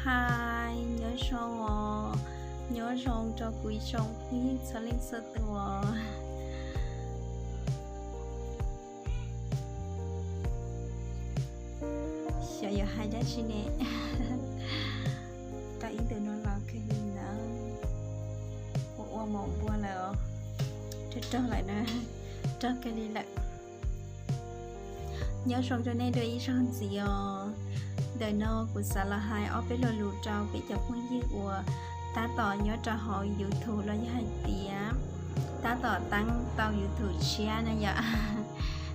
Hi, nyob zoo os, nyob zoo rau kuv ib tsoom phooj ywg txhua leej txhua tus. Xyov yuav hais dab tsi ne. Tau ib ntus no los kawg li ntawd, ua ua mov npua lawm os, rog rog lawm na, rog kawg li lawm. Nyob zoo rau nej dua ib zaug ntxiv os. Ntawm no kuv xav los hais ob peb lo lus rau peb cov phooj ywg uas tab tom nyob rau hauv YouTube los yog hais tias tab tom teeb tau YouTube tshiab na yom.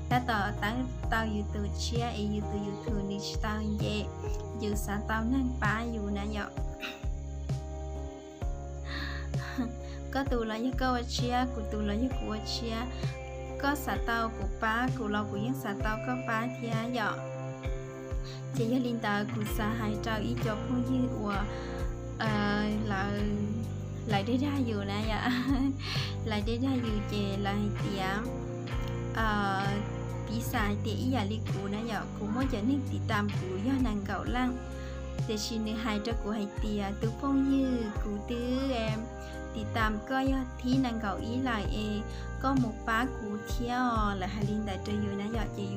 Tab tom teeb tau YouTube tshiab es yus tus YouTube nws tsis tau nce, yus xav tau neeg pab yus na yom. Koj tus los yog koj ua tshiab, kuv tus los yog kuv ua tshiab. Koj xav tau kuv pab, kuv los kuv yeej xav tau koj pab thiab yom. Ces yog li ntawd kuv xav hais rau ib co phooj ywg uas lawv dag dag yus na yom. Lawv dag dag yus ces lawv hais tias, piv xam hais tias ib yam li kuv na yom, kuv muaj cov neeg tiv tam kuv yog nees nkaum leej, tiam sis nws hais rau kuv hais tias tus phooj ywg, kuv twb tiv tam koj yog thib nees nkaum ib lawm es koj mus pab kuv thiab os. Lawv hais li ntawd rau yus na yom, ces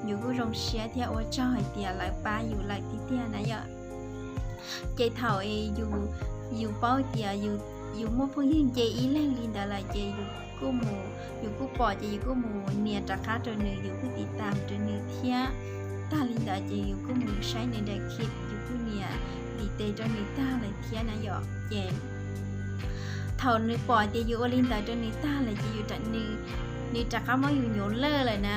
yus kuj zoo siab thiab ua tsaug hais tias lawv pab yus lawm tiag tiag na yom. Ces thaum es yus paub tias yus muaj phooj ywg nce ib leeg li ntawd lawm ces yus kuj pom ces yus kuj mus nias rov qab rau nws, yus kuj tiv tam rau nws thiab. Tag li ntawd ces yus kuj mus saib nws daim clip, yus kuj nias ntiv tes rau nws tag lawm thiab na yom. Ces thaum nws pom tias yus ua li ntawd rau nws tag lawm ces yus, nws rov qab muab yus nyuam lawj lawm na.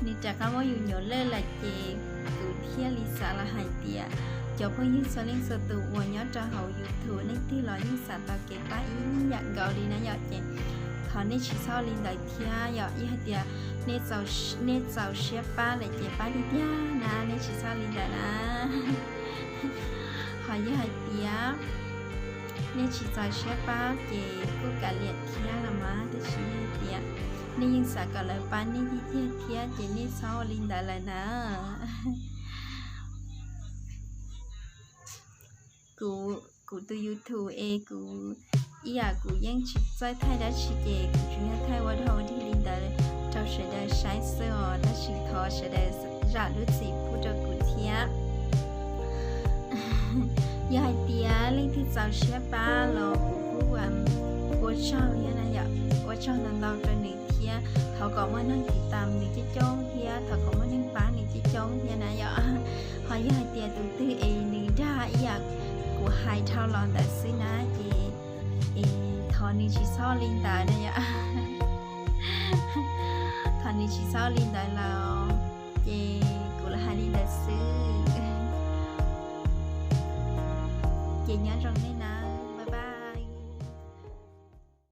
Nws rov qab muab yus nyuam lawj lawm ces kuv thiaj li xav los hais tias cov phooj ywg txhua leej txhua tus uas nyob rau hauv YouTube, leej twg los yeej xav tau kev pab ib yam nkaus li na yom. Ces thov nej tsis txhob li ntawd thiab yom. Yog hais tias nej txaus siab pab lawm ces pab tiag tiag na, nej tsis txhob li ntawd na. Ho yog hais tias nej tsis txaus siab pab ces kuj kav liam thiab los mas, tab sis yog hais tias nej yeej xav kom lawv pab nej tiag tiag thiab ces nej txhob ua li ntawd lawm na. Kuv, kuv tus YouTube es kuv ib yam kuv yeej tsis txawj thaij dab tsi ces kuv tsuas yog thaij ua dog ua dig li ntawd rau sawv daws saib xwb os, tab sis thov sawv daws zam lub txim pub rau kuv thiab. Yog hais tias leej twg txaus siab pab los kuv kuj ua tsaug thiab na yom, ua tsaug ntau ntau rau nws thiab thov kom muaj neeg tiv tam nws coob coob thiab thov kom muaj neeg pab nws coob coob thiab na yom. Ho yog hais tias tus twg es nws dag ib yam kuv hais dhau los ntawd xwb na ces es thov nws tsis txhob li ntawd na yom. Thov nws tsis txhob li ntawd los ces kuv los hais li ntawd xwb. Ces nyob zoo nej